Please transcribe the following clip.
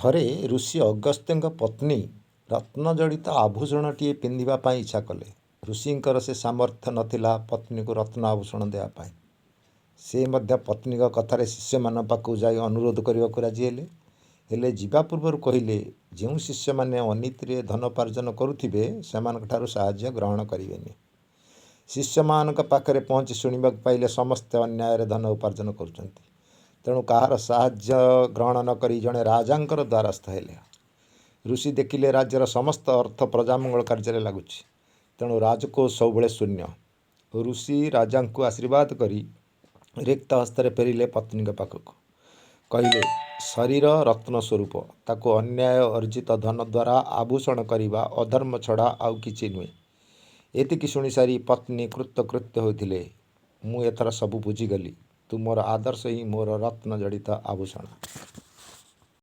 ଥରେ ଋଷି ଅଗସ୍ତ୍ୟଙ୍କ ପତ୍ନୀ ରତ୍ନଜଡ଼ିତ ଆଭୂଷଣଟିଏ ପିନ୍ଧିବା ପାଇଁ ଇଚ୍ଛା କଲେ। ଋଷିଙ୍କର ସେ ସାମର୍ଥ୍ୟ ନ ଥିଲା ପତ୍ନୀଙ୍କୁ ରତ୍ନ ଆଭୂଷଣ ଦେବା ପାଇଁ। ସେ ମଧ୍ୟ ପତ୍ନୀଙ୍କ କଥାରେ ଶିଷ୍ୟମାନଙ୍କ ପାଖକୁ ଯାଇ ଅନୁରୋଧ କରିବାକୁ ରାଜି ହେଲେ। ହେଲେ ଯିବା ପୂର୍ବରୁ କହିଲେ, ଯେଉଁ ଶିଷ୍ୟମାନେ ଅନୀତିରେ ଧନୋପାର୍ଜନ କରୁଥିବେ, ସେମାନଙ୍କଠାରୁ ସାହାଯ୍ୟ ଗ୍ରହଣ କରିବେନି। ଶିଷ୍ୟମାନଙ୍କ ପାଖରେ ପହଞ୍ଚି ଶୁଣିବାକୁ ପାଇଲେ, ସମସ୍ତେ ଅନ୍ୟାୟରେ ଧନ ଉପାର୍ଜନ କରୁଛନ୍ତି। ତେଣୁ କାହାର ସାହାଯ୍ୟ ଗ୍ରହଣ ନ କରି ଜଣେ ରାଜାଙ୍କର ଦ୍ୱାରସ୍ଥ ହେଲେ। ଋଷି ଦେଖିଲେ, ରାଜ୍ୟର ସମସ୍ତ ଅର୍ଥ ପ୍ରଜାମଙ୍ଗଳ କାର୍ଯ୍ୟରେ ଲାଗୁଛି। ତେଣୁ ରାଜକୋଷ ସବୁବେଳେ ଶୂନ୍ୟ। ଋଷି ରାଜାଙ୍କୁ ଆଶୀର୍ବାଦ କରି ରିକ୍ତ ହସ୍ତରେ ଫେରିଲେ ପତ୍ନୀଙ୍କ ପାଖକୁ। କହିଲେ, ଶରୀର ରତ୍ନ ସ୍ୱରୂପ। ତାକୁ ଅନ୍ୟାୟ ଅର୍ଜିତ ଧନ ଦ୍ୱାରା ଆଭୂଷଣ କରିବା ଅଧର୍ମ ଛଡ଼ା ଆଉ କିଛି ନୁହେଁ। ଏତିକି ଶୁଣିସାରି ପତ୍ନୀ କୃତକୃତ୍ୟ ହୋଇଥିଲେ। ମୁଁ ଏଥର ସବୁ ବୁଝିଗଲି। ତୁମର ଆଦର୍ଶ ହିଁ ମୋର ରତ୍ନଜଡ଼ିତ ଆଭୂଷଣ।